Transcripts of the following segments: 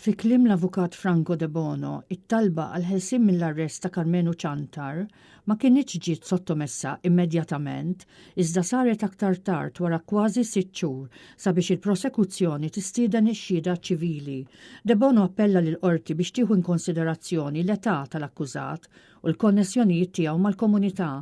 Fi kliem l-Avukat Franco Debono, it-talba għall-ħelsien mill-arrest ta' Karmenu Ciantar ma kinitx ġiet sottomessa immedjatament iżda saret aktar tard wara kważi sitt xhur sabiex il-prosekuzzjoni tistieden ix-xhieda ċivili. Debono appella lill-Qorti biex tieħu inkonsiderazzjoni l-età tal-akkużat u l-konnessjonijiet tiegħu mal-komunità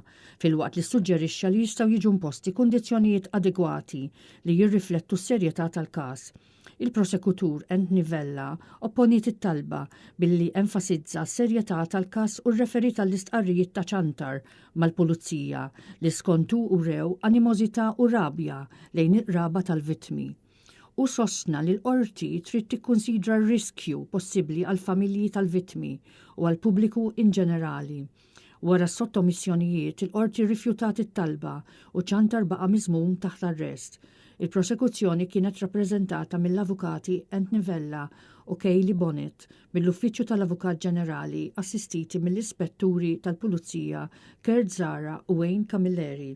filwaqt li ssuġġerixxa li jistgħu jiġu imposti kundizzjonijiet adegwati li jirriflettu s-serjetà tal-każ. Il-prosekutur Anthony Vella opponiet it-talba billi enfasizza s-serjetà tal-każ u rreferiet għall-istqarrijiet ta' Ciantar mal-pulizija li skont hu wrew animożità u rabja lejn il-qraba tal-vittmi. Hu sostna li l-Qorti trid tikkunsidra r-riskju possibbli għall-familji tal-vittmi u għall-pubbliku inġenerali. Wara s-sottomissjonijiet, il-Qorti rrifjutat it-talba u Ciantar baqa' miżmum taħt arrest. Il-prosekuzzjoni kienet rappreżentata mill-Avukati Anthony Vella u Kayleigh Bonett mill-Uffiċċju tal-Avukat Ġenerali assistiti mill-Ispetturi tal-Pulizija Kurt Zahra u Wayne Camilleri.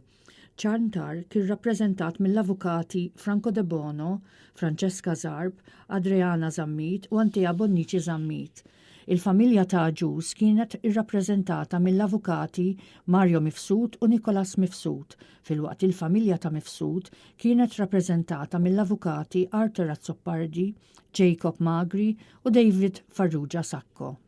Ciantar kien rappreżentat mill-Avukati Franco Debono, Francesca Zarb, Adreana Zammit u Antea Bonnici Zammit. Il-familja ta' Agius kienet irrappreżentata mill-Avukati Mario Mifsud u Nicholas Mifsud, filwaqt li l-familja ta' Mifsud kienet rappreżentata mill-Avukati Arthur Azzopardi, Jacob Magri u David Farrugia Sacco.